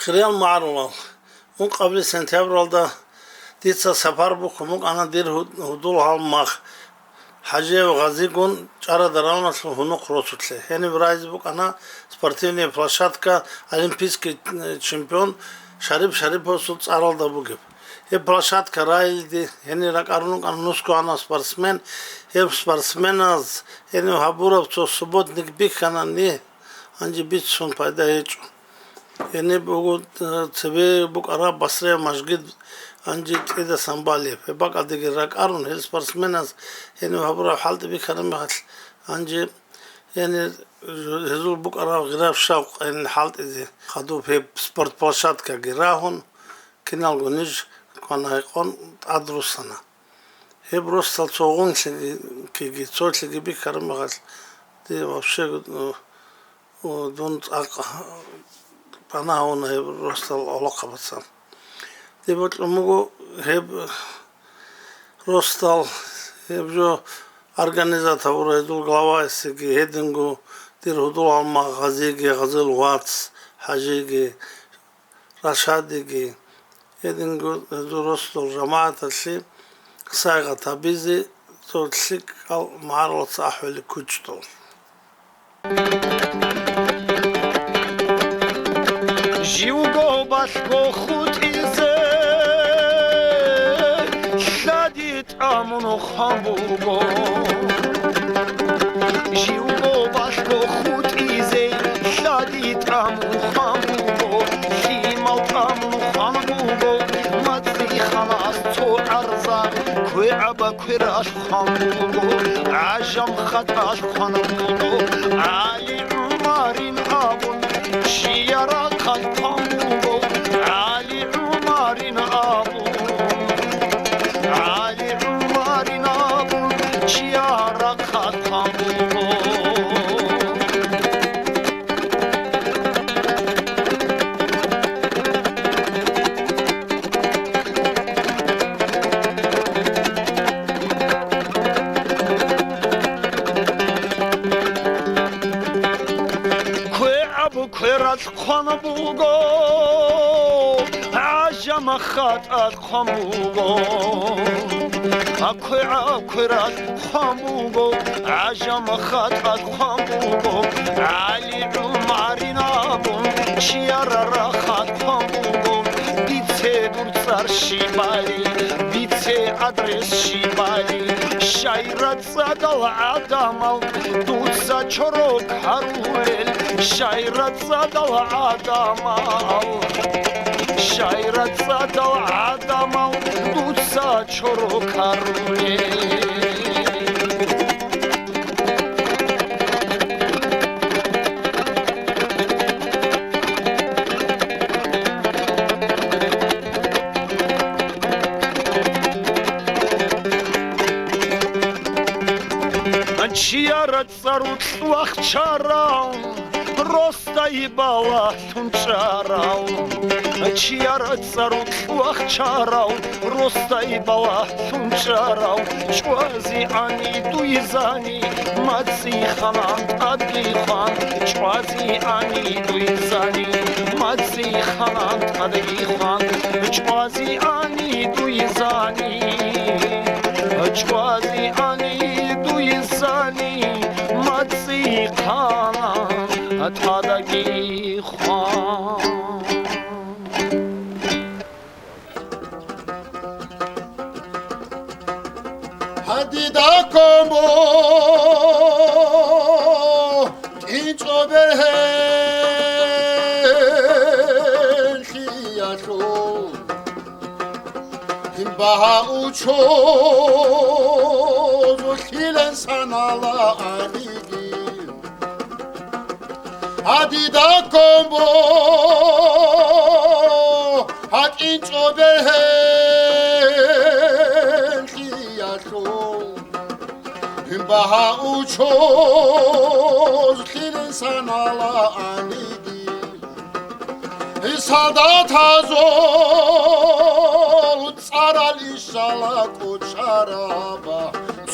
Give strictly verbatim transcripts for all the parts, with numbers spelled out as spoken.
Хириял магӀарулал, ункъабилеб сентябралда дица сапар бухьун букӀана дир гьуд-, гьудул гьалмагъ ХӀажиев Гъазигун чӀарада равналъул гьунухъ росулъе. Гьениб райзе букӀана спортивная площадка, олимпийский, э, чемпион Шарип Шариповасул цӀаралда бугеб. Гьеб площадка райилде гьенир ракӀарун рукӀана нусго гьанав спортсмен. Гьеб спортсменаз гьенив гьабураб цо субботник бихьана, ни, гьанже бицун пайда гьечӀо. Гьениб буго, э, цебе букӀараб Басрия мажгит, гьанже цӀидасан балеб. Гьеб бакӀалдеги ракӀарун, гьел спортсменаз гьенив гьабураб хӀалтӀи бихьараб мехалъ, гьанже гьенир гьезул букӀараб гъираб шавкъ гьенир хӀалтӀизе хадуб гьеб спортплощадкаги рагьун, киналго ниж квана-гьекъон тӀадруссана. Гьеб росдал цо гъунлъиги, киги, цолъиги бихьараб мехалъ, дие вообще, ну, О, дун цӀакъ пана гьавуна гьеб росдал гӀолохъабацан. Дие бокьун буго гьеб росдал, гьеб жо организатор гьезул главаясеги, гьединго дир гьудул гьалмагъ Гъазиги, Гъазил вац ХӀажиги, Рашадиги, гьединго гьезул росдал жамагӀаталъе сайгъат гьабизе цо лъикӀал магӀарулаца ахӀулел кучӀдул. Живго балъго хутӀизе лъади тӀамун хъван буго. Живго балъго хутӀизе лъади тӀамун хъван буго. Лъимал тӀамун хъван буго. МацӀиханас цо гӀарза квегӀаба квералъ хъван буго, гӀажам хатӀалъ хъван буго, ГӀали ГӀумарин абун, чияр рахъалъ хъван буго, ГӀали ГӀумарин абун, ГӀали ГӀумарин абун, чияр рахъалъ хъван буго. КвегӀаб квералъ хъван буго, гӀажам хатӀалъ хъван буго. КвегӀаб квералъ хъван буго, гӀажам хатӀалъ хъван буго, ГӀали ГӀумарин абун, чияр рахъалъ хъван буго, бице дур цӀар щибали, бице адрес щибали, щайра цӀадал гӀадамал дуца чорок гьарулел, щайра цӀадал гӀадамал, щайра цӀадал гӀадамал дуца чорок гьарулел. Чияр цӀарулъ вахчарав, росдай балагьлъун чӀарав. Чияр цӀарулъ вахчарав, росдай балагьлъун чӀарав, чӀвазегӀани дуй зани, МацӀиханан тӀадги хъван, чӀвазегӀани дуй зани, МацӀиханан тӀадги хъван, чӀвазегӀани дуй зани, чӀвазегӀани дуй зани, МацӀиханан тӀадги хъван. Гьадида ккомбо кӀинчӀо бергьенлъиялъул, багьаучозулъилан санала аниги. Гьадида ккомбо гьакӀинчӀо бергьенлъиялъул, багьаучозлъилин санала аниги. Солдатазул цӀарал ишала кӀочараба,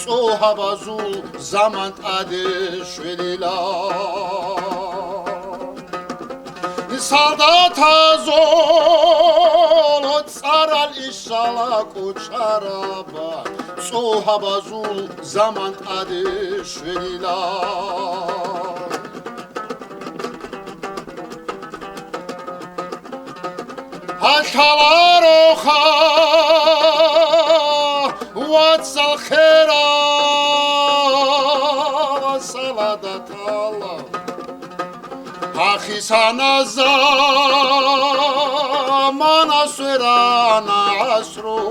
цӀогьабазул заман тӀаде щвелила. Солдатазул цӀарал ишала кӀочараб, цӀогьабазул заман тӀаде щвелила. Гьалъалароха, вацал, херал солдатал, гьахисана замана сверана гӀасру.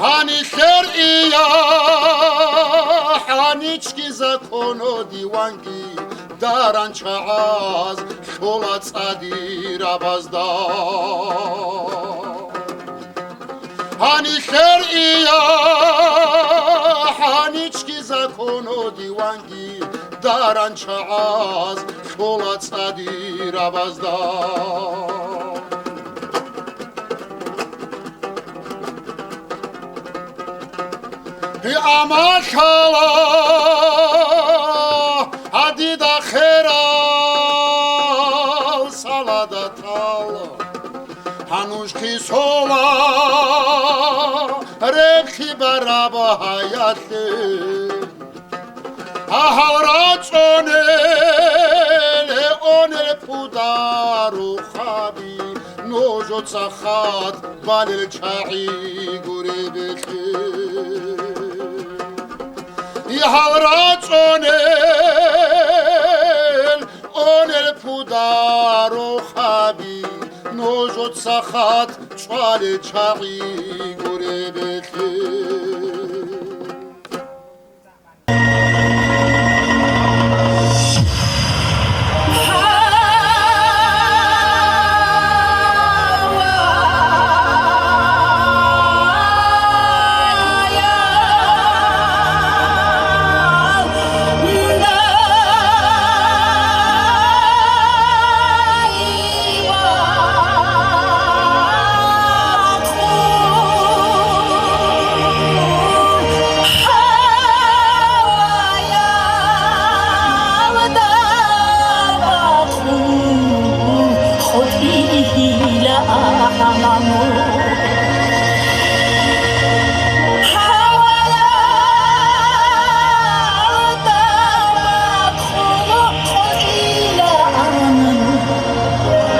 Гьанилъер ия гьаничги закону диванги даран чагӀаз лъола цӀадирабазда. Гьанилъер ия гьаничги закону диванги даран чагӀаз лъола цӀадирабазда. Амма лъала гьадида херал солдатал, гьануж хисола реблъи бараб гьаялъе. Гьал рачӀунел онел пударухъаби, нужеца хатӀ балел чагӀи гуреб бекье. Гьал рачӀунел онел пударухъаби, нужеца хатӀ чӀвалел чагӀи гуреб бекье.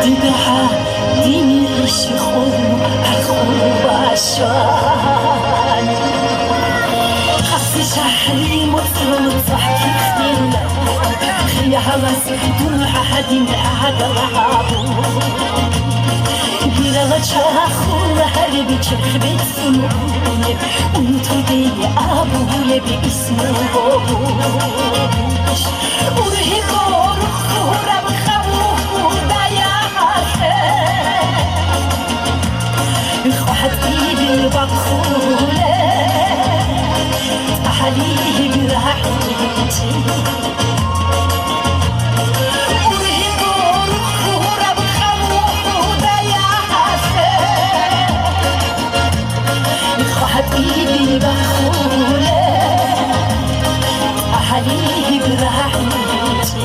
Дида гьа, динир щихъун гӀакълу бащвани. Къаси шагьри муцӀрул цӀахӀ кихтила, хиялас дун гьадин гӀадал гьабу. Дирала чахула гьариб черх бецун унеб, унтуде абулеб исму гьобуш. Ургьиб рухьураб хабурда яхӀе, хъватӀибил бахъуле, тӀагьалибил рагӀичӀи. Ургьиб рухьураб хабурда яхӀе, хъватӀибил бахъуле, тӀагьалибил рагӀичӀи.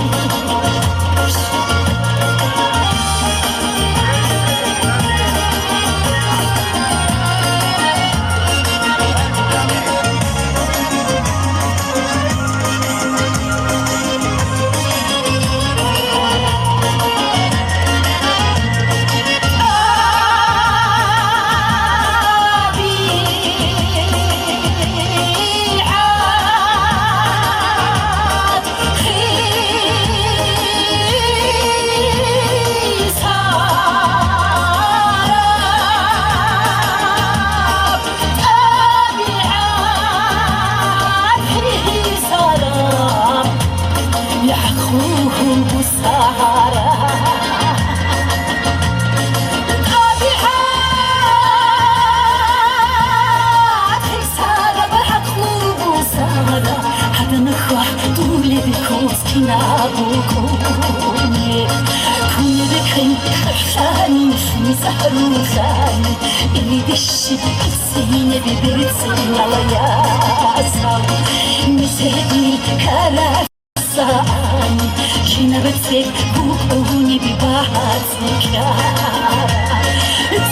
Инаб цеб букӀуни бибагьа цӀикӀкӀа.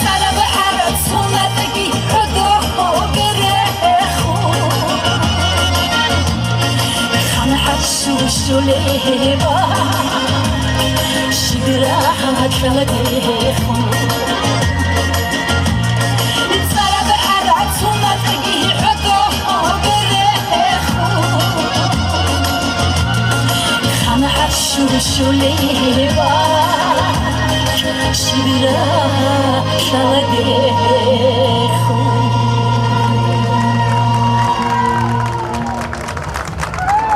ЦӀараб гӀараб сунатги гӀодохъо берехун. Хан гьачу щолеба, шибра гьакьаладехун. ЦӀараб гӀараб сунатги гӀодохъо берехун. Хан гьачу щолеба, шибра гьакьаладе